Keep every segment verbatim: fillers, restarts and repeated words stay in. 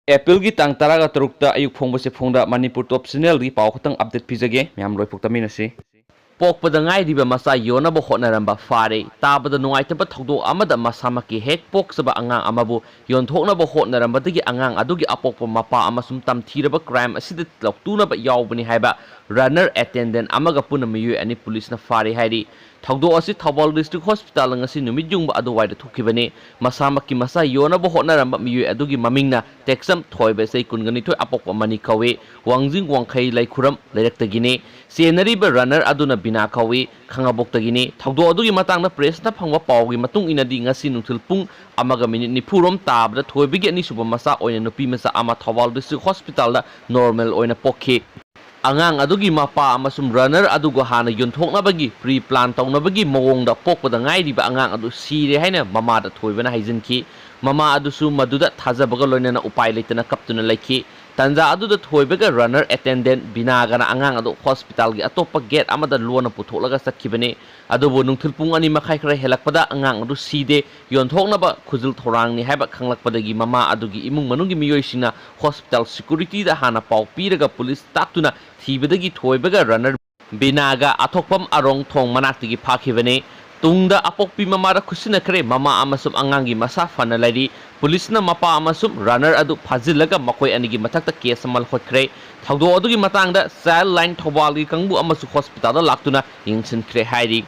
ꯑꯦꯄ꯭ꯔꯤꯜꯒꯤ ꯇꯥꯡ ꯇꯔꯥꯒ ꯇꯔꯨꯛꯇ ꯑꯌꯨꯛ ꯐꯣꯡꯕꯁꯦ ꯐꯣꯡꯗ ꯃꯅꯤꯄꯨꯔ ꯇꯣꯞ ꯆꯦꯅꯦꯜꯒꯤ ꯄꯥꯎ ꯈꯛꯇꯪ ꯑꯞꯗꯦꯠ ꯄꯤꯖꯒꯦ꯫ ꯃꯌꯥꯝ ꯂꯣꯏꯐꯥꯎ ꯇꯥꯃꯤꯟꯅꯁꯤ꯫ ꯄꯣꯛꯄꯗ ꯉꯥꯏꯔꯤꯕ ꯃꯆꯥ ꯌꯣꯟꯅꯕ ꯍꯣꯠꯅꯔꯝꯕ ꯐꯥꯔꯦ꯫ ꯇꯥꯕꯗ ꯅꯨꯡꯉꯥꯏꯇꯕ ꯊꯧꯗꯣꯛ ꯑꯃꯗ ꯃꯁꯥꯃꯛꯀꯤ ꯍꯦꯛ ꯄꯣꯛꯆꯕ ꯑꯉꯥꯡ ꯑꯃꯕꯨ ꯌꯣꯟꯊꯣꯛꯅꯕ ꯍꯣꯠꯅꯔꯝꯕꯗꯒꯤ ꯑꯉꯥꯡ ꯑꯗꯨꯒꯤ ꯑꯄꯣꯛꯄ ꯃꯄꯥ ꯑꯃꯁꯨꯡ ꯇꯝꯊꯤꯔꯕ ꯀ꯭ꯔꯥꯏꯝ ꯑꯁꯤꯗ ꯂꯧꯇꯨꯅꯕ ꯌꯥꯎꯕꯅꯤ ꯍꯥꯏꯕ ꯔꯟꯅꯔ ꯑꯦꯇꯦꯟꯗꯦꯟ ꯑꯃꯒ ꯄꯨꯟꯅ ꯃꯤꯑꯣꯏ ꯑꯅꯤ ꯄꯨꯂꯤꯁꯅ ꯐꯥꯔꯦ ꯍꯥꯏꯔꯤ꯫ ꯊꯧꯗꯣꯛ ꯑꯁꯤ ꯊꯧꯕꯥꯜ ꯗꯤꯁꯇ꯭ꯔꯤꯛ ꯍꯣꯁꯄꯤꯇꯥꯜꯗ ꯉꯁꯤ ꯅꯨꯃꯤꯠ ꯌꯨꯡꯕ ꯑꯗꯨꯋꯥꯏꯗ ꯊꯣꯛꯈꯤꯕꯅꯤ꯫ ꯃꯁꯥꯃꯛꯀꯤ ꯃꯆꯥ ꯌꯣꯟꯅꯕ ꯍꯣꯠꯅꯔꯝꯕ ꯃꯤꯑꯣꯏ ꯑꯗꯨꯒꯤ ꯃꯃꯤꯡꯅ ꯇꯦꯛꯆꯝ ꯊꯣꯏꯕ, ꯆꯍꯤ ꯀꯨꯟꯒ ꯅꯤꯊꯣꯏ, ꯑꯄꯣꯛꯄ ꯃꯅꯤ ꯀꯧꯏ꯫ ꯋꯥꯡꯖꯤꯡ ꯋꯥꯡꯈꯩ ꯂꯩꯈꯨꯔꯝ ꯂꯩꯔꯛꯇꯒꯤꯅꯤ꯫ ꯆꯦꯟꯅꯔꯤꯕ ꯔꯟꯅꯔ ꯑꯗꯨꯅ ꯕꯤꯅꯥ ꯀꯧꯏ, ꯈꯥꯉꯕꯣꯛꯇꯒꯤꯅꯤ꯫ ꯊꯧꯗꯣꯛ ꯑꯗꯨꯒꯤ ꯃꯇꯥꯡꯗ ꯄ꯭ꯔꯦꯁꯅ ꯐꯪꯕ ꯄꯥꯎꯒꯤ ꯃꯇꯨꯡ ꯏꯟꯅꯗꯤ ꯉꯁꯤ ꯅꯨꯡꯊꯤꯜ ꯄꯨꯡ ꯑꯃꯒ ꯃꯤꯅꯤꯠ ꯅꯤꯐꯨ ꯔꯣꯝ ꯇꯥꯕꯗ ꯊꯣꯏꯕꯒꯤ ꯑꯅꯤꯁꯨꯕ ꯃꯆꯥ ꯑꯣꯏꯅ ꯅꯨꯄꯤ ꯃꯆꯥ ꯑꯃ ꯊꯧꯕꯥꯜ ꯗꯤꯁꯇ꯭ꯔꯤꯛ ꯍꯣꯁꯄꯤꯇꯥꯜꯗ ꯅꯣꯔꯃꯦꯜ ꯑꯣꯏꯅ ꯄꯣꯛꯈꯤ꯫ ꯑꯉꯥꯡ ꯑꯗꯨꯒꯤ ꯃꯄꯥ ꯑꯃꯁꯨꯡ ꯔꯟꯅꯔ ꯑꯗꯨꯒ ꯍꯥꯟꯅ ꯌꯣꯟꯊꯣꯛꯅꯕꯒꯤ ꯄ꯭ꯔꯤ ꯄ꯭ꯂꯥꯟ ꯇꯧꯅꯕꯒꯤ ꯃꯑꯣꯡꯗ ꯄꯣꯛꯄꯗ ꯉꯥꯏꯔꯤꯕ ꯑꯉꯥꯡ ꯑꯗꯨ ꯁꯤꯔꯦ ꯍꯥꯏꯅ ꯃꯃꯥꯗ ꯊꯣꯏꯕꯅ ꯍꯥꯏꯖꯤꯟꯈꯤ꯫ ꯃꯃꯥ ꯑꯗꯨꯁꯨ ꯃꯗꯨꯗ ꯊꯥꯖꯕꯒ ꯂꯣꯏꯅꯅ ꯎꯄꯥꯏ ꯂꯩꯇꯅ ꯀꯞꯇꯨꯅ ꯂꯩꯈꯤ꯫ ꯇꯟꯖꯥ ꯑꯗꯨꯗ ꯊꯣꯏꯕꯒ ꯔꯟꯅꯔ ꯑꯦꯇꯦꯟꯗꯦꯟ ꯕꯤꯅꯥꯒꯅ ꯑꯉꯥꯡ ꯑꯗꯨ ꯍꯣꯁꯄꯤꯇꯥꯜꯒꯤ ꯑꯇꯣꯞꯄ ꯒꯦꯠ ꯑꯃꯗ ꯂꯣꯟꯅ ꯄꯨꯊꯣꯛꯂꯒ ꯆꯠꯈꯤꯕꯅꯤ꯫ ꯑꯗꯨꯕꯨ ꯅꯨꯡꯊꯤꯜ ꯄꯨꯡ ꯑꯅꯤ ꯃꯈꯥꯏ ꯈꯔ ꯍꯦꯜꯂꯛꯄꯗ ꯑꯉꯥꯡ ꯑꯗꯨ ꯁꯤꯗꯦ, ꯌꯣꯟꯊꯣꯛꯅꯕ ꯈꯨꯖꯤꯜ ꯊꯧꯔꯥꯡꯅꯤ ꯍꯥꯏꯕ ꯈꯪꯂꯛꯄꯗꯒꯤ ꯃꯃꯥ ꯑꯗꯨꯒꯤ ꯏꯃꯨꯡ ꯃꯅꯨꯡꯒꯤ ꯃꯤꯑꯣꯏꯁꯤꯡꯅ ꯍꯣꯁꯄꯤꯇꯥꯜ ꯁꯦꯀ꯭ꯌꯨꯔꯤꯇꯤꯗ ꯍꯥꯟꯅ ꯄꯥꯎ ꯄꯤꯔꯒ ꯄꯨꯂꯤꯁ ꯇꯥꯛꯇꯨꯅ ꯊꯤꯕꯗꯒꯤ ꯊꯣꯏꯕꯒ ꯔꯟꯅꯔ ꯕꯤꯅꯥꯒ ꯑꯊꯣꯛꯄꯝ ꯑꯔꯣꯡ ꯊꯣꯡ ꯃꯅꯥꯛꯇꯒꯤ ꯐꯥꯈꯤꯕꯅꯤ꯫ ꯇꯨꯡꯗ ꯑꯄꯣꯛꯄꯤ ꯃꯃꯥꯗ ꯈꯨꯠꯁꯤꯟꯅꯈ꯭ꯔꯦ꯫ ꯃꯃꯥ ꯑꯃꯁꯨꯡ ꯑꯉꯥꯡꯒꯤ ꯃꯁꯥ ꯐꯅ ꯂꯩꯔꯤ꯫ ꯄꯨꯂꯤꯁꯅ ꯃꯄꯥ ꯑꯃꯁꯨꯡ ꯔꯟꯅꯔ ꯑꯗꯨ ꯐꯥꯖꯤꯜꯂꯒ ꯃꯈꯣꯏ ꯑꯅꯤꯒꯤ ꯃꯊꯛꯇ ꯀꯦꯁ ꯑꯃ ꯂꯧꯈꯠꯈ꯭ꯔꯦ꯫ ꯊꯧꯗꯣꯛ ꯑꯗꯨꯒꯤ ꯃꯇꯥꯡꯗ ꯆꯥꯏꯜ ꯂꯥꯏꯟ ꯊꯧꯕꯥꯜꯒꯤ ꯀꯥꯡꯕꯨ ꯑꯃꯁꯨ ꯍꯣꯁꯄꯤꯇꯥꯜꯗ ꯂꯥꯛꯇꯨꯅ ꯌꯦꯡꯁꯤꯟꯈ꯭ꯔꯦ ꯍꯥꯏꯔꯤ꯫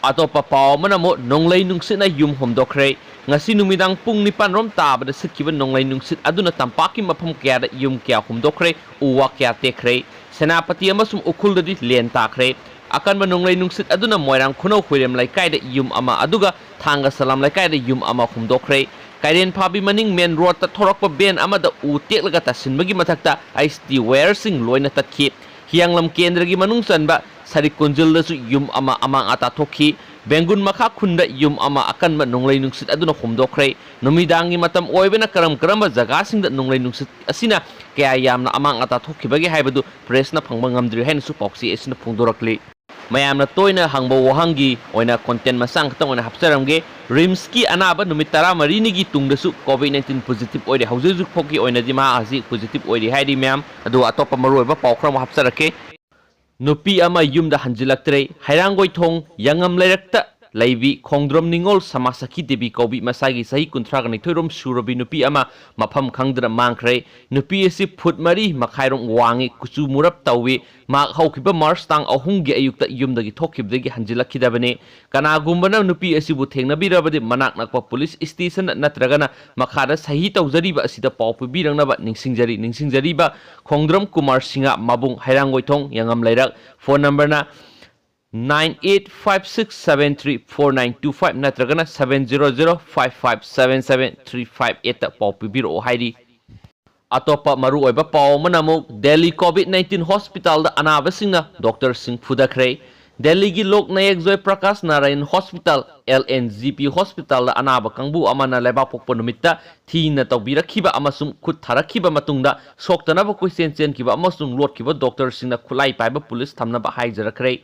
ꯑꯇꯣꯞꯄ ꯄꯥꯎ ꯑꯃꯅ ꯑꯃꯨꯛ ꯅꯣꯡꯂꯩ ꯅꯨꯡꯁꯤꯠꯅ ꯌꯨꯝ ꯍꯨꯝꯗꯣꯛꯈ꯭ꯔꯦ꯫ ꯉꯁꯤ ꯅꯨꯃꯤꯗꯥꯡ ꯄꯨꯡ ꯅꯤꯄꯥꯟ ꯔꯣꯝ ꯇꯥꯕꯗ ꯁꯤꯠꯈꯤꯕ ꯅꯣꯡꯂꯩ ꯅꯨꯡꯁꯤꯠ ꯑꯗꯨꯅ ꯇꯝꯄꯥꯛꯀꯤ ꯃꯐꯝ ꯀꯌꯥꯗ ꯌꯨꯝ ꯀꯌꯥ ꯍꯨꯝꯗꯣꯛꯈ꯭ꯔꯦ, ꯎ ꯋꯥ ꯀꯌꯥ ꯇꯦꯛꯈ꯭ꯔꯦ꯫ ꯁꯦꯅꯥꯄꯇꯤ ꯑꯃꯁꯨꯡ ꯎꯈ꯭ꯔꯨꯜꯗꯗꯤ ꯂꯦꯟ ꯇꯥꯈ꯭ꯔꯦ꯫ ꯑꯀꯟꯕ ꯅꯣꯡꯂꯩ ꯅꯨꯡꯁꯤꯠ ꯑꯗꯨꯅ ꯃꯣꯏꯔꯥꯡ ꯈꯨꯅꯧ ꯍꯨꯏꯔꯦꯝ ꯂꯩꯀꯥꯏꯗ ꯌꯨꯝ ꯑꯃ, ꯑꯗꯨꯒ ꯊꯥꯡꯒ ꯁꯂꯥꯝ ꯂꯩꯀꯥꯏꯗ ꯌꯨꯝ ꯑꯃ ꯍꯨꯝꯗꯣꯛꯈ꯭ꯔꯦ꯫ ꯀꯩꯔꯦꯟ ꯐꯥꯕꯤ ꯃꯅꯤꯡ ꯃꯦꯟ ꯔꯣꯗꯇ ꯊꯧꯔꯛꯄ ꯚꯦꯟ ꯑꯃꯗ ꯎ ꯇꯦꯛꯂꯒ ꯇꯥꯁꯤꯟꯕꯒꯤ ꯃꯊꯛꯇ ꯑꯩꯆ ꯇꯤ ꯋꯥꯌꯔꯁꯤꯡ ꯂꯣꯏꯅ ꯇꯠꯈꯤ꯫ ꯍꯤꯌꯥꯡꯂꯝ ꯀꯦꯟꯗ꯭ꯔꯒꯤ ꯃꯅꯨꯡ ꯆꯟꯕ ꯁꯔꯤꯛ ꯀꯨꯟꯖꯤꯜꯗꯁꯨ ꯌꯨꯝ ꯑꯃ ꯑꯃꯥꯡ ꯑꯇꯥ ꯊꯣꯛꯈꯤ꯫ ꯕꯦꯡꯒꯨꯟ ꯃꯈꯥ ꯈꯨꯟꯗ ꯌꯨꯝ ꯑꯃ ꯑꯀꯟꯕ ꯅꯣꯡꯂꯩ ꯅꯨꯡꯁꯤꯠ ꯑꯗꯨꯅ ꯍꯨꯝꯗꯣꯛꯈ꯭ꯔꯦ꯫ ꯅꯨꯃꯤꯗꯥꯡꯒꯤ ꯃꯇꯝ ꯑꯣꯏꯕꯅ ꯀꯔꯝ ꯀꯔꯝꯕ ꯖꯒꯥꯁꯤꯡꯗ ꯅꯣꯡꯂꯩ ꯅꯨꯡꯁꯤꯠ ꯑꯁꯤꯅ ꯀꯌꯥ ꯌꯥꯝꯅ ꯑꯃꯥꯡ ꯑꯇꯥ ꯊꯣꯛꯈꯤꯕꯒꯦ ꯍꯥꯏꯕꯗꯨ ꯄ꯭ꯔꯦꯁꯅ ꯐꯪꯕ ꯉꯝꯗ꯭ꯔꯤ ꯍꯥꯏꯅꯁꯨ ꯄꯥꯎꯆꯦ ꯑꯁꯤꯅ ꯐꯣꯡꯗꯣꯔꯛꯂꯤ꯫ ꯃꯌꯥꯝꯅ ꯇꯣꯏꯅ ꯍꯪꯕ ꯋꯥꯍꯪꯒꯤ ꯑꯣꯏꯅ content ꯃꯆꯥ ꯈꯛꯇꯪ ꯑꯣꯏꯅ ꯍꯥꯞꯆꯔꯝꯒꯦ꯫ ꯔꯤꯝꯁꯀꯤ ꯑꯅꯥꯕ ꯅꯨꯃꯤꯠ ꯇꯔꯥꯃꯔꯤꯅꯤꯒꯤ ꯇꯨꯡꯗꯁꯨ COVID nineteen positive ꯑꯣꯏꯔꯦ꯫ ꯍꯧꯖꯤꯛ ꯍꯧꯖꯤꯛ ꯐꯥꯎꯒꯤ ꯑꯣꯏꯅꯗꯤ ꯃꯍꯥꯛ ꯍꯧꯖꯤꯛ positive ꯑꯣꯏꯔꯤ ꯍꯥꯏꯔꯤ ꯃꯌꯥꯝ꯫ ꯑꯗꯨꯒ ꯑꯇꯣꯞꯄ ꯃꯔꯨꯑꯣꯏꯕ ꯄꯥꯎ ꯈꯔ ꯑꯃꯨꯛ ꯍꯥꯞꯆꯔꯛꯀꯦ꯫ ꯅꯨꯄꯤ ꯑꯃ ꯌꯨꯝꯗ ꯍꯟꯖꯤꯜꯂꯛꯇ꯭ꯔꯦ꯫ ꯍꯩꯔꯥꯡꯒꯣꯏꯊꯣꯡ ꯌꯥꯉꯝ ꯂꯩꯔꯛꯇ ꯂꯩꯕꯤ ꯈꯣꯡꯗ꯭ꯔꯣꯝ ꯅꯤꯉꯣꯜ ꯁꯃꯥꯁꯈꯤ ꯗꯦꯕꯤ ꯀꯧꯕꯤ ꯃꯁꯥꯒꯤ ꯆꯍꯤ ꯀꯨꯟꯊ꯭ꯔꯥꯒ ꯅꯤꯊꯣꯏꯔꯣꯝ ꯁꯨꯔꯕꯤ ꯅꯨꯄꯤ ꯑꯃ ꯃꯐꯝ ꯈꯪꯗꯅ ꯃꯥꯡꯈ꯭ꯔꯦ꯫ ꯅꯨꯄꯤ ꯑꯁꯤ ꯐꯨꯠ ꯃꯔꯤ ꯃꯈꯥꯏꯔꯣꯝ ꯋꯥꯡꯉꯤ, ꯀꯨꯆꯨ ꯃꯨꯔꯞ ꯇꯧꯏ꯫ ꯃꯍꯥꯛ ꯍꯧꯈꯤꯕ ꯃꯥꯔꯆ ꯇꯥꯡ ꯑꯍꯨꯝꯒꯤ ꯑꯌꯨꯛꯇ ꯌꯨꯝꯗꯒꯤ ꯊꯣꯛꯈꯤꯕꯗꯒꯤ ꯍꯟꯖꯤꯜꯂꯛꯈꯤꯗꯕꯅꯤ꯫ ꯀꯅꯥꯒꯨꯝꯕꯅ ꯅꯨꯄꯤ ꯑꯁꯤꯕꯨ ꯊꯦꯡꯅꯕꯤꯔꯕꯗꯤ ꯃꯅꯥꯛ ꯅꯛꯄ ꯄꯨꯂꯤꯁ ꯁ꯭ꯇꯦꯁꯟ ꯅꯠꯇ꯭ꯔꯒꯅ ꯃꯈꯥꯗ ꯁꯍꯤ ꯇꯧꯖꯔꯤꯕ ꯑꯁꯤꯗ ꯄꯥꯎ ꯄꯤꯕꯤꯔꯛꯅꯕ ꯅꯤꯡꯁꯤꯡꯖꯔꯤ꯫ ꯅꯤꯡꯁꯤꯡꯖꯔꯤꯕ ꯈꯣꯡꯗ꯭ꯔꯝ ꯀꯨꯃꯥꯔ ꯁꯤꯡꯍ, ꯃꯕꯨꯡ, ꯍꯩꯔꯥꯡꯒꯣꯏꯊꯣꯡ ꯌꯥꯉꯝ ꯂꯩꯔꯛ꯫ ꯐꯣꯟ ꯅꯝꯕꯔꯅ nine eight five six seven three four nine two five ꯅꯠꯇ꯭ꯔꯒꯅ seven zero zero five five seven seven three five eight ꯇ ꯄꯥꯎ ꯄꯤꯕꯤꯔꯛꯑꯣ ꯍꯥꯏꯔꯤ꯫ ꯑꯇꯣꯞꯄ ꯃꯔꯨꯑꯣꯏꯕ ꯄꯥꯎ ꯑꯃꯅ ꯑꯃꯨꯛ ꯗꯦꯜꯂꯤ COVID nineteen ꯍꯣꯁꯄꯤꯇꯥꯜꯗ ꯑꯅꯥꯕꯁꯤꯡꯅ ꯗꯣꯛꯇꯔꯁꯤꯡ ꯐꯨꯗꯈ꯭ꯔꯦ꯫ ꯗꯦꯜꯂꯤꯒꯤ Lok Nayak Jai Prakash Narayan hospital, L N G P ꯍꯣꯁꯄꯤꯇꯥꯜꯗ ꯑꯅꯥꯕ ꯀꯥꯡꯕꯨ ꯑꯃꯅ ꯂꯩꯕꯥꯛꯄꯣꯛꯄ ꯅꯨꯃꯤꯠꯇ ꯊꯤꯅ ꯇꯧꯕꯤꯔꯛꯈꯤꯕ ꯑꯃꯁꯨꯡ ꯈꯨꯠ ꯊꯥꯔꯛꯈꯤꯕ ꯃꯇꯨꯡꯗ ꯁꯣꯛꯇꯅꯕ ꯀꯣꯏꯆꯦꯟ ꯆꯦꯟꯈꯤꯕ ꯑꯃꯁꯨꯡ ꯂꯣꯠꯈꯤꯕ ꯗꯣꯛꯇꯔꯁꯤꯡꯅ ꯈꯨꯠꯂꯥꯏ ꯄꯥꯏꯕ ꯄꯨꯂꯤꯁ ꯊꯝꯅꯕ ꯍꯥꯏꯖꯔꯛꯈ꯭ꯔꯦ꯫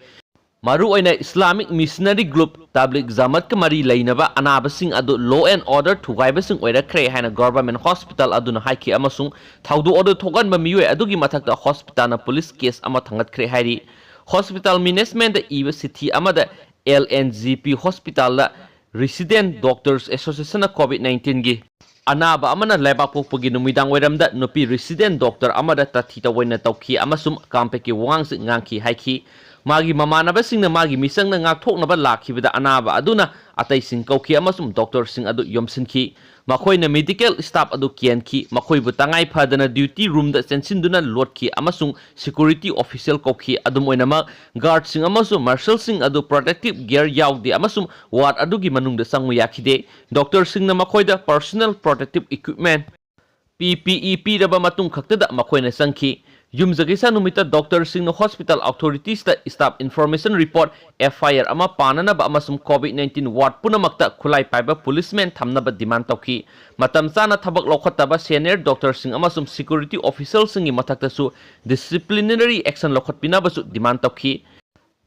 ꯃꯔꯨꯑꯣꯏꯅ Islamic Missionary Group ꯇꯕ꯭ꯂꯤꯒ ꯖꯃꯥꯠꯀ ꯃꯔꯤ ꯂꯩꯅꯕ ꯑꯅꯥꯕꯁꯤꯡ ꯑꯗꯨ law and order ꯊꯨꯒꯥꯏꯕꯁꯤꯡ ꯑꯣꯏꯔꯛꯈ꯭ꯔꯦ ꯍꯥꯏꯅ ꯒꯚꯔꯟꯃꯦꯟꯠ ꯍꯣꯁꯄꯤꯇꯥꯜ ꯑꯗꯨꯅ ꯍꯥꯏꯈꯤ ꯑꯃꯁꯨꯡ ꯊꯧꯗꯣꯛ ꯑꯗꯨ ꯊꯣꯛꯍꯟꯕ ꯃꯤꯑꯣꯏ ꯑꯗꯨꯒꯤ ꯃꯊꯛꯇ ꯍꯣꯁꯄꯤꯇꯥꯜꯅ ꯄꯨꯂꯤꯁ ꯀꯦꯁ ꯑꯃ ꯊꯥꯡꯒꯠꯈ꯭ꯔꯦ ꯍꯥꯏꯔꯤ꯫ ꯍꯣꯁꯄꯤꯇꯥꯜ ꯃꯦꯅꯦꯖꯃꯦꯟꯠꯇ ꯏꯕ ꯆꯤꯊꯤ ꯑꯃꯗ L N G P ꯍꯣꯁꯄꯤꯇꯥꯜꯗ Resident Doctors Associationꯅ COVID nineteenꯒꯤ ꯑꯅꯥꯕ ꯑꯃꯅ ꯂꯩꯕꯥꯛꯄꯣꯛꯄꯒꯤ ꯅꯨꯃꯤꯗꯥꯡ ꯋꯥꯏꯔꯝꯗ ꯅꯨꯄꯤ resident doctor ꯑꯃꯗ ꯇꯥꯊꯤ ꯇꯥꯑꯣꯏꯅ ꯇꯧꯈꯤ ꯑꯃꯁꯨꯡ ꯀꯥꯡꯄꯩꯀꯤ ꯋꯥꯉꯥꯡꯁꯤꯡ ꯉꯥꯡꯈꯤ ꯍꯥꯏꯈꯤ꯫ ꯃꯥꯒꯤ ꯃꯃꯥꯟꯅꯕꯁꯤꯡꯅ ꯃꯥꯒꯤ ꯃꯤꯆꯪꯗ ꯉꯥꯛꯊꯣꯛꯅꯕ ꯂꯥꯛꯈꯤꯕꯗ ꯑꯅꯥꯕ ꯑꯗꯨꯅ ꯑꯇꯩꯁꯤꯡ ꯀꯧꯈꯤ ꯑꯃꯁꯨꯡ ꯗꯣꯛꯇꯔꯁꯤꯡ ꯑꯗꯨ ꯌꯣꯝꯁꯤꯟꯈꯤ꯫ ꯃꯈꯣꯏꯅ ꯃꯦꯗꯤꯀꯦꯜ ꯁ꯭ꯇꯥꯐ ꯑꯗꯨ ꯀꯦꯟꯈꯤ꯫ ꯃꯈꯣꯏꯕꯨ ꯇꯉꯥꯏ ꯐꯗꯅ ꯗ꯭ꯌꯨꯇꯤ ꯔꯨꯝꯗ ꯆꯦꯟꯁꯤꯟꯗꯨꯅ ꯂꯣꯠꯈꯤ ꯑꯃꯁꯨꯡ ꯁꯦꯀ꯭ꯌꯨꯔꯤꯇꯤ ꯑꯣꯐꯤꯁꯤꯌꯦꯜ ꯀꯧꯈꯤ꯫ ꯑꯗꯨꯝ ꯑꯣꯏꯅꯃꯛ, ꯒꯥꯔꯗꯁꯤꯡ ꯑꯃꯁꯨꯡ ꯃꯥꯔꯁꯦꯜꯁꯤꯡ ꯑꯗꯨ ꯄ꯭ꯔꯣꯇꯦꯛꯇꯤꯚ ꯒꯤꯌꯔ ꯌꯥꯎꯗꯦ ꯑꯃꯁꯨꯡ ꯋꯥꯔꯗ ꯑꯗꯨꯒꯤ ꯃꯅꯨꯡꯗ ꯆꯪꯕ ꯌꯥꯈꯤꯗꯦ꯫ ꯗꯣꯛꯇꯔꯁꯤꯡꯅ ꯃꯈꯣꯏꯗ personal protective equipment, P P E, ꯄꯤꯔꯕ ꯃꯇꯨꯡ ꯈꯛꯇꯗ ꯃꯈꯣꯏꯅ ꯆꯪꯈꯤ꯫ ꯌꯨꯝꯖꯀꯩꯁ ꯅꯨꯃꯤꯠꯇ ꯗꯣꯛꯇꯔꯁꯤꯡꯅ ꯍꯣꯁꯄꯤꯇꯥꯜ ꯑꯣꯊꯣꯔꯤꯇꯤꯁꯇ staff information report, F I R, ꯑꯃ ꯄꯥꯅꯅꯕ ꯑꯃꯁꯨꯡ COVID nineteen ꯋꯥꯔꯗ ꯄꯨꯝꯅꯃꯛꯇ ꯈꯨꯠꯂꯥꯏ ꯄꯥꯏꯕ ꯄꯨꯂꯤꯁꯃꯦꯟ ꯊꯝꯅꯕ ꯗꯤꯃꯥꯟ ꯇꯧꯈꯤ꯫ ꯃꯇꯝ ꯆꯥꯅ ꯊꯕꯛ ꯂꯧꯈꯠꯇꯕ ꯁꯦꯅꯤꯌꯔ ꯗꯣꯛꯇꯔꯁꯤꯡ ꯑꯃꯁꯨꯡ ꯁꯦꯀ꯭ꯌꯨꯔꯤꯇꯤ ꯑꯣꯐꯤꯁꯤꯌꯦꯜꯁꯤꯡꯒꯤ ꯃꯊꯛꯇꯁꯨ ꯗꯤꯁꯤꯄ꯭ꯂꯤꯅꯔꯤ ꯑꯦꯛꯁꯟ ꯂꯧꯈꯠꯄꯤꯅꯕꯁꯨ ꯗꯤꯃꯥꯟ ꯇꯧꯈꯤ꯫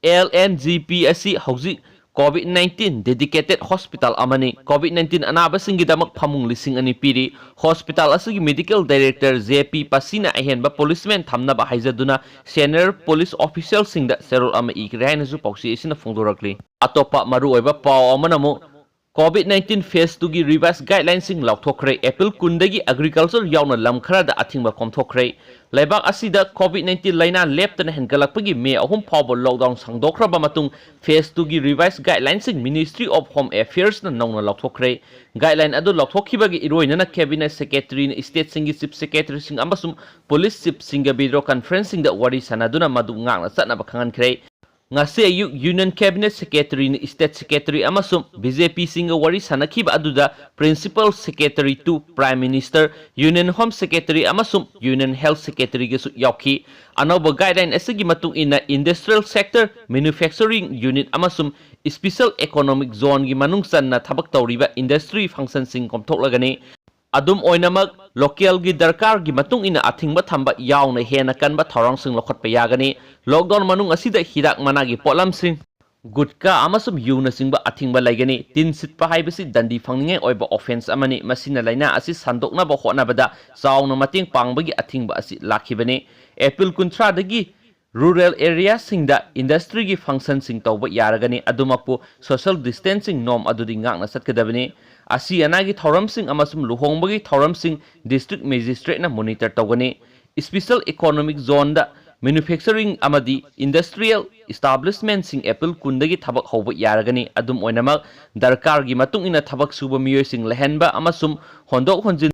ꯑꯦꯜ ꯑꯦꯟ ꯖꯤ ꯄꯤ ꯑꯁꯤ ꯍꯧꯖꯤꯛ COVID nineteen dedicated hospital ꯑꯃꯅꯤ꯫ COVID nineteen ꯑꯅꯥꯕꯁꯤꯡꯒꯤꯗꯃꯛ ꯐꯃꯨꯡ ꯂꯤꯁꯤꯡ ꯑꯅꯤ ꯄꯤꯔꯤ꯫ Hospital ꯑꯁꯤꯒꯤ medical director J P ꯄꯥꯁꯤꯅ ꯑꯍꯦꯟꯕ policeman ꯊꯝꯅꯕ ꯍꯥꯏꯖꯗꯨꯅ senior police officialꯁꯤꯡꯗ ꯆꯦꯔꯣꯜ ꯑꯃ ꯏꯈ꯭ꯔꯦ ꯍꯥꯏꯅꯁꯨ ꯄꯥꯎꯆꯦ ꯑꯁꯤꯅ ꯐꯣꯡꯗꯣꯔꯛꯂꯤ꯫ ꯑꯇꯣꯞꯄ ꯃꯔꯨꯑꯣꯏꯕ ꯄꯥꯎ ꯑꯃꯅ ꯑꯃꯨꯛ COVID nineteen phase twoꯒꯤ revised guidelinesꯁꯤꯡ ꯂꯥꯎꯊꯣꯛꯈ꯭ꯔꯦ꯫ April ꯀꯨꯟꯗꯒꯤ agriculture ꯌꯥꯎꯅ ꯂꯝ ꯈꯔꯗ ꯑꯊꯤꯡꯕ ꯀꯣꯝꯊꯣꯛꯈ꯭ꯔꯦ꯫ ꯂꯩꯕꯥꯛ ꯑꯁꯤꯗ COVID nineteen ꯂꯥꯏꯅꯥ ꯂꯦꯞꯇꯅ ꯍꯦꯟꯒꯠꯂꯛꯄꯒꯤ May ꯑꯍꯨꯝ ꯐꯥꯎꯕ lockdown ꯁꯥꯡꯗꯣꯛꯈ꯭ꯔꯕ ꯃꯇꯨꯡ, phase twoꯒꯤ revised guidelinesꯁꯤꯡ Ministry of Home Affairsꯅ ꯅꯧꯅ ꯂꯥꯎꯊꯣꯛꯈ꯭ꯔꯦ꯫ Guideline ꯑꯗꯨ ꯂꯥꯎꯊꯣꯛꯈꯤꯕꯒꯤ ꯏꯔꯣꯏꯅꯅ cabinet secretaryꯅ stateꯁꯤꯡꯒꯤ chief secretaryꯁꯤꯡ ꯑꯃꯁꯨꯡ police chiefꯁꯤꯡꯒ video conferencingꯗ ꯋꯥꯔꯤ ꯁꯥꯟꯅꯗꯨꯅ ꯃꯗꯨ ꯉꯥꯛꯅ ꯆꯠꯅꯕ ꯈꯪꯍꯟꯈ꯭ꯔꯦ꯫ ꯉꯁꯤ ꯑꯌꯨꯛ Union Cabinet Secretaryꯅ state secretary ꯑꯃꯁꯨꯡ BJPꯁꯤꯡꯒ ꯋꯥꯔꯤ ꯁꯥꯟꯅꯈꯤꯕ ꯑꯗꯨꯗ Principal Secretary to Prime Minister, Union Home Secretary ꯑꯃꯁꯨꯡ Union Health Secretaryꯒꯁꯨ ꯌꯥꯎꯈꯤ꯫ ꯑꯅꯧꯕ guideline ꯑꯁꯤꯒꯤ ꯃꯇꯨꯡ ꯏꯟꯅ industrial sector, manufacturing unit ꯑꯃꯁꯨꯡ special economic zoneꯒꯤ ꯃꯅꯨꯡ ꯆꯟꯅ ꯊꯕꯛ ꯇꯧꯔꯤꯕ industry functionꯁꯤꯡ ꯀꯣꯝꯊꯣꯛꯂꯒꯅꯤ꯫ ꯑꯗꯨꯝ ꯑꯣꯏꯅꯃꯛ, localꯒꯤ ꯗꯔꯀꯥꯔꯒꯤ ꯃꯇꯨꯡ ꯏꯟꯅ ꯑꯊꯤꯡꯕ ꯊꯝꯕ ꯌꯥꯎꯅ ꯍꯦꯟꯅ ꯀꯟꯕ ꯊꯧꯔꯥꯡꯁꯤꯡ ꯂꯧꯈꯠꯄ ꯌꯥꯒꯅꯤ꯫ Lockdown ꯃꯅꯨꯡ ꯑꯁꯤꯗ ꯍꯤꯗꯥꯛ ꯃꯅꯥꯒꯤ ꯄꯣꯠꯂꯝꯁꯤꯡ, ꯒꯨꯠꯀꯥ ꯑꯃꯁꯨꯡ ꯌꯨꯅꯆꯤꯡꯕ ꯑꯊꯤꯡꯕ ꯂꯩꯒꯅꯤ꯫ ꯇꯤꯟ ꯁꯤꯠꯄ ꯍꯥꯏꯕꯁꯤ ꯗꯟꯗꯤ ꯐꯪꯅꯤꯡꯉꯥꯏ ꯑꯣꯏꯕ offence ꯑꯃꯅꯤ꯫ ꯃꯁꯤꯅ ꯂꯥꯏꯅꯥ ꯑꯁꯤ ꯁꯟꯗꯣꯛꯅꯕ ꯍꯣꯠꯅꯕꯗ ꯆꯥꯎꯅ ꯃꯇꯦꯡ ꯄꯥꯡꯕꯒꯤ ꯑꯊꯤꯡꯕ ꯑꯁꯤ ꯂꯥꯛꯈꯤꯕꯅꯤ꯫ April ꯀꯨꯟꯊ꯭ꯔꯥꯗꯒꯤ rural areaꯁꯤꯡꯗ industryꯒꯤ functionꯁꯤꯡ ꯇꯧꯕ ꯌꯥꯔꯒꯅꯤ꯫ ꯑꯗꯨꯃꯛꯄꯨ social distancing norm ꯑꯗꯨꯗꯤ ꯉꯥꯛꯅ ꯆꯠꯀꯗꯕꯅꯤ꯫ ꯑꯁꯤ ꯑꯅꯥꯒꯤ ꯊꯧꯔꯝꯁꯤꯡ ꯑꯃꯁꯨꯡ ꯂꯨꯍꯣꯡꯕꯒꯤ ꯊꯧꯔꯝꯁꯤꯡ district magistrateꯅ monitor ꯇꯧꯒꯅꯤ꯫ Special economic zoneꯗ manufacturing ꯑꯃꯗꯤ industrial establishmentꯁꯤꯡ April ꯀꯨꯟꯗꯒꯤ ꯊꯕꯛ ꯍꯧꯕ ꯌꯥꯔꯒꯅꯤ꯫ ꯑꯗꯨꯝ ꯑꯣꯏꯅꯃꯛ, ꯗꯔꯀꯥꯔꯒꯤ ꯃꯇꯨꯡ ꯏꯟꯅ ꯊꯕꯛ ꯁꯨꯕ ꯃꯤꯑꯣꯏꯁꯤꯡ ꯂꯩꯍꯟꯕ ꯑꯃꯁꯨꯡ ꯍꯣꯟꯗꯣꯛ ꯍꯣꯟꯖꯤꯟ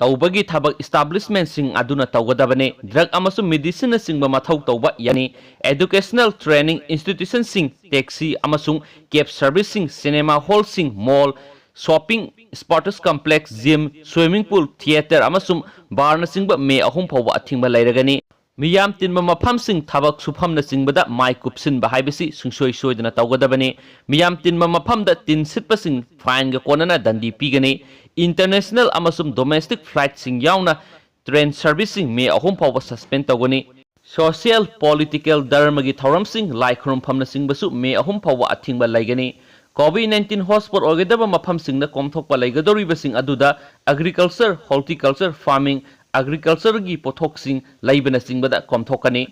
ꯇꯧꯕꯒꯤ ꯊꯕꯛ establishmentꯁꯤꯡ ꯑꯗꯨꯅ ꯇꯧꯒꯗꯕꯅꯤ꯫ Drug ꯑꯃꯁꯨꯡ medicineꯅꯆꯤꯡꯕ ꯃꯊꯧ ꯇꯧꯕ ꯌꯥꯅꯤ꯫ Educational training institutionꯁꯤꯡ, taxi ꯑꯃꯁꯨꯡ cab serviceꯁꯤꯡ, cinema hallꯁꯤꯡ, mall, shopping, sports complex, gym, swimming pool, theatre ꯑꯃꯁꯨꯡ barꯅꯆꯤꯡꯕ May ꯑꯍꯨꯝ ꯐꯥꯎꯕ ꯑꯊꯤꯡꯕ ꯂꯩꯔꯒꯅꯤ꯫ ꯃꯤꯌꯥꯝ ꯇꯤꯟꯕ ꯃꯐꯝꯁꯤꯡ, ꯊꯕꯛ ꯁꯨꯐꯝꯅꯆꯤꯡꯕꯗ ꯃꯥꯏ ꯀꯨꯞꯁꯤꯟꯕ ꯍꯥꯏꯕꯁꯤ ꯁꯨꯡꯁꯣꯏ ꯁꯣꯏꯗꯅ ꯇꯧꯒꯗꯕꯅꯤ꯫ ꯃꯤꯌꯥꯝ ꯇꯤꯟꯕ ꯃꯐꯝꯗ ꯇꯤꯟ ꯁꯤꯠꯄꯁꯤꯡ fineꯒ ꯀꯣꯟꯅꯅ ꯗꯟꯗꯤ ꯄꯤꯒꯅꯤ꯫ International ꯑꯃꯁꯨꯡ domestic flightꯁꯤꯡ ꯌꯥꯎꯅ train serviceꯁꯤꯡ May ꯑꯍꯨꯝ ꯐꯥꯎꯕ suspend ꯇꯧꯒꯅꯤ꯫ ꯁꯣꯁꯤꯌꯦꯜ, ꯄꯣꯂꯤꯇꯤꯀꯦꯜ, ꯙꯔꯃꯒꯤ ꯊꯧꯔꯝꯁꯤꯡ, ꯂꯥꯏ ꯈꯨꯔꯨꯝꯐꯝꯅꯆꯤꯡꯕꯁꯨ ꯃꯦ ꯑꯍꯨꯝ ꯐꯥꯎꯕ ꯑꯊꯤꯡꯕ ꯂꯩꯒꯅꯤ꯫ ꯀꯣꯚꯤꯗ ꯅꯥꯏꯟꯇꯤꯟ ꯍꯣꯠꯁ꯭ꯄꯣꯠ ꯑꯣꯏꯒꯗꯕ ꯃꯐꯝꯁꯤꯡꯗ ꯀꯣꯝꯊꯣꯛꯄ ꯂꯩꯒꯗꯧꯔꯤꯕꯁꯤꯡ ꯑꯗꯨꯗ ꯑꯦꯒ꯭ꯔꯤꯀꯜꯆꯔ, ꯍꯣꯔꯇꯤꯀꯜꯆꯔ, ꯐꯥꯔꯃꯤꯡ, ꯑꯦꯒ꯭ꯔꯤꯀꯜꯆꯔꯒꯤ ꯄꯣꯠꯊꯣꯛꯁꯤꯡ ꯂꯩꯕꯅꯆꯤꯡꯕꯗ ꯀꯣꯝꯊꯣꯛꯀꯅꯤ꯫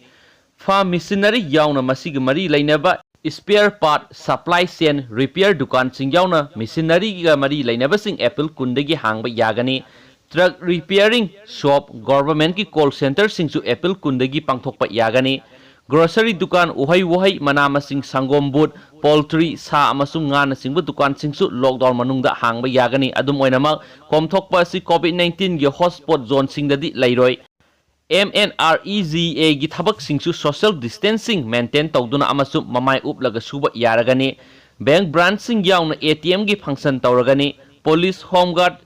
ꯐꯥꯔꯝ ꯃꯦꯁꯤꯅꯔꯤ ꯌꯥꯎꯅ ꯃꯁꯤꯒꯤ ꯃꯔꯤ ꯂꯩꯅꯕ spare part, supply chain, repair ꯗꯨꯀꯥꯟꯁꯤꯡ ꯌꯥꯎꯅ ꯃꯦꯁꯤꯅꯔꯤꯒ ꯃꯔꯤ ꯂꯩꯅꯕꯁꯤꯡ ꯑꯦꯄ꯭ꯔꯤꯜ ꯀꯨꯟꯗꯒꯤ ꯍꯥꯡꯕ ꯌꯥꯒꯅꯤ꯫ ꯇ꯭ꯔꯛ ꯔꯤꯄꯤꯌꯔꯤꯡ ꯁꯣꯞ, ꯒꯣꯚꯔꯟꯃꯦꯟꯠꯀꯤ ꯀꯣꯜ ꯁꯦꯟꯇꯔꯁꯤꯡꯁꯨ ꯑꯦꯄ꯭ꯔꯤꯜ ꯀꯨꯟꯗꯒꯤ ꯄꯥꯡꯊꯣꯛꯄ ꯌꯥꯒꯅꯤ꯫ ꯒ꯭ꯔꯣꯁꯔꯤ ꯗꯨꯀꯥꯟ, ꯎꯍꯩ ꯋꯥꯍꯩ, ꯃꯅꯥ ꯃꯁꯤꯡ, ꯁꯪꯒꯣꯝ, ꯕꯨꯠ, ꯄꯣꯜꯇ꯭ꯔꯤ, ꯁꯥ ꯑꯃꯁꯨꯡ ꯉꯥꯅꯆꯤꯡꯕ ꯗꯨꯀꯥꯟꯁꯤꯡꯁꯨ ꯂꯣꯛꯗꯥꯎꯟ ꯃꯅꯨꯡꯗ ꯍꯥꯡꯕ ꯌꯥꯒꯅꯤ꯫ ꯑꯗꯨꯝ ꯑꯣꯏꯅꯃꯛ, ꯀꯣꯝꯊꯣꯛꯄ ꯑꯁꯤ ꯀꯣꯚꯤꯗ ꯅꯥꯏꯟꯇꯤꯟꯒꯤ ꯍꯣꯠꯁ꯭ꯄꯣꯠ ꯖꯣꯟꯁꯤꯡꯗꯗꯤ ꯂꯩꯔꯣꯏ꯫ M N R E G ꯑꯦꯒꯤ ꯊꯕꯛꯁꯤꯡꯁꯨ ꯁꯣꯁꯤꯌꯦꯜ ꯗꯤꯁꯇꯦꯟꯁꯤꯡ ꯃꯦꯟꯇꯦꯟ ꯇꯧꯗꯨꯅ ꯑꯃꯁꯨꯡ ꯃꯃꯥꯏ ꯎꯞꯂꯒ ꯁꯨꯕ ꯌꯥꯔꯒꯅꯤ꯫ ꯕꯦꯡꯛ ꯕ꯭ꯔꯥꯟꯆꯁꯤꯡ ꯌꯥꯎꯅ ꯑꯦ ꯇꯤ ꯑꯦꯝꯒꯤ ꯐꯪꯁꯟ ꯇꯧꯔꯒꯅꯤ꯫ Police, home guard,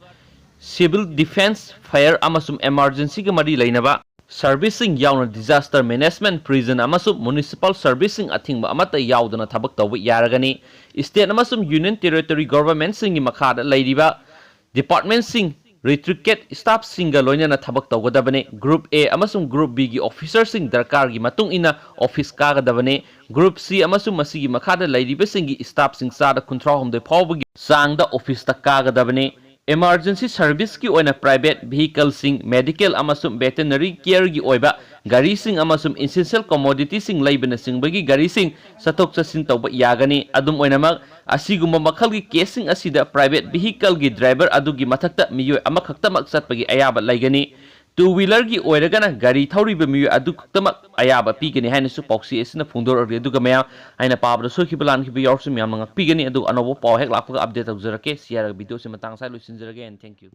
civil defence, fire ꯑꯃꯁꯨꯡ ꯑꯦꯃꯔꯖꯦꯟꯁꯤꯒ ꯃꯔꯤ ꯂꯩꯅꯕ ꯁꯔꯚꯤꯁꯁꯤꯡ ꯌꯥꯎꯅ ꯗꯤꯖꯥꯁꯇꯔ ꯃꯦꯅꯦꯖꯃꯦꯟꯠ, ꯄ꯭ꯔꯤꯖꯟ ꯑꯃꯁꯨꯡ ꯃ꯭ꯌꯨꯅꯤꯁꯤꯄꯥꯜ ꯁꯔꯚꯤꯁꯁꯤꯡ ꯑꯊꯤꯡꯕ ꯑꯃꯠꯇ ꯌꯥꯎꯗꯅ ꯊꯕꯛ ꯇꯧꯕ ꯌꯥꯔꯒꯅꯤ꯫ ꯁ꯭ꯇꯦꯠ ꯑꯃꯁꯨꯡ ꯌꯨꯅꯤꯌꯟ ꯇꯦꯔꯤꯇꯣꯔꯤ ꯒꯣꯚꯔꯟꯃꯦꯟꯠꯁꯤꯡꯒꯤ ꯃꯈꯥꯗ ꯂꯩꯔꯤꯕ ꯗꯤꯄꯥꯔꯠꯃꯦꯟꯠꯁꯤꯡ, ꯔꯤꯇ꯭ꯔꯤꯀꯦꯠ ꯁ꯭ꯇꯥꯐꯁꯤꯡꯒ ꯂꯣꯏꯅꯅ ꯊꯕꯛ ꯇꯧꯒꯗꯕꯅꯤ꯫ ꯒ꯭ꯔꯨꯞ ꯑꯦ ꯑꯃꯁꯨꯡ ꯒ꯭ꯔꯨꯞ ꯕꯤꯒꯤ ꯑꯣꯐꯤꯁꯔꯁꯤꯡ ꯗꯔꯀꯥꯔꯒꯤ ꯃꯇꯨꯡ ꯏꯟꯅ ꯑꯣꯐꯤꯁ ꯀꯥꯒꯗꯕꯅꯤ꯫ ꯒ꯭ꯔꯨꯞ ꯁꯤ ꯑꯃꯁꯨꯡ ꯃꯁꯤꯒꯤ ꯃꯈꯥꯗ ꯂꯩꯔꯤꯕꯁꯤꯡꯒꯤ ꯁ꯭ꯇꯥꯐꯁꯤꯡ ꯆꯥꯗ ꯀꯨꯟꯊ꯭ꯔꯥ ꯍꯨꯝꯗꯣꯏ ꯐꯥꯎꯕꯒꯤ ꯆꯥꯡꯗ ꯑꯣꯐꯤꯁꯇ ꯀꯥꯒꯗꯕꯅꯤ꯫ ꯏꯃꯔꯖꯦꯟꯁꯤ ꯁꯔꯚꯤꯁꯀꯤ ꯑꯣꯏꯅ ꯄ꯭ꯔꯥꯏꯚꯦꯠ ꯚꯤꯍꯤꯀꯜꯁꯤꯡ, ꯃꯦꯗꯤꯀꯦꯜ ꯑꯃꯁꯨꯡ ꯚꯦꯇꯦꯅꯔꯤ ꯀꯦꯌꯔꯒꯤ ꯑꯣꯏꯕ ꯒꯥꯔꯤꯁꯤꯡ ꯑꯃꯁꯨꯡ ꯏꯁꯦꯟꯁꯤꯌꯦꯜ ꯀꯣꯃꯣꯗꯤꯇꯤꯁꯤꯡ ꯂꯩꯕꯅꯆꯤꯡꯕꯒꯤ ꯒꯥꯔꯤꯁꯤꯡ ꯆꯠꯊꯣꯛ ꯆꯠꯁꯤꯟ ꯇꯧꯕ ꯌꯥꯒꯅꯤ꯫ ꯑꯗꯨꯝ ꯑꯣꯏꯅꯃꯛ, ꯑꯁꯤꯒꯨꯝꯕ ꯃꯈꯜꯒꯤ ꯀꯦꯁꯁꯤꯡ ꯑꯁꯤꯗ ꯄ꯭ꯔꯥꯏꯚꯦꯠ ꯚꯤꯍꯤꯀꯜꯒꯤ ꯗ꯭ꯔꯥꯏꯚꯔ ꯑꯗꯨꯒꯤ ꯃꯊꯛꯇ ꯃꯤꯑꯣꯏ ꯑꯃꯈꯛꯇꯃꯛ ꯆꯠꯄꯒꯤ ꯑꯌꯥꯕ ꯂꯩꯒꯅꯤ꯫ ꯇꯨ ꯋꯤꯂꯔꯒꯤ ꯑꯣꯏꯔꯒꯅ ꯒꯥꯔꯤ ꯊꯧꯔꯤꯕ ꯃꯤꯑꯣꯏ ꯑꯗꯨ ꯈꯛꯇꯃꯛ ꯑꯌꯥꯕ ꯄꯤꯒꯅꯤ ꯍꯥꯏꯅꯁꯨ ꯄꯥꯎꯆꯦ ꯑꯁꯤꯅ ꯐꯣꯡꯗꯣꯔꯛꯂꯤ꯫ ꯑꯗꯨꯒ ꯃꯌꯥꯝ, ꯑꯩꯅ ꯄꯥꯕꯗ ꯁꯣꯏꯈꯤꯕ ꯂꯥꯟꯈꯤꯕ ꯌꯥꯎꯔꯁꯨ ꯃꯌꯥꯝꯅ ꯉꯥꯛꯄꯤꯒꯅꯤ꯫ ꯑꯗꯨꯒ ꯑꯅꯧꯕ ꯄꯥꯎ ꯍꯦꯛ ꯂꯥꯛꯄꯒ ꯑꯞꯗꯦꯠ ꯇꯧꯖꯔꯛꯀꯦ꯫ ꯁꯤ ꯍꯥꯏꯔꯒ ꯚꯤꯗꯤꯑꯣꯁꯤ ꯃꯇꯥꯡ ꯑꯁꯤꯗ ꯂꯣꯏꯁꯤꯟꯖꯔꯒꯦ, and thank you꯫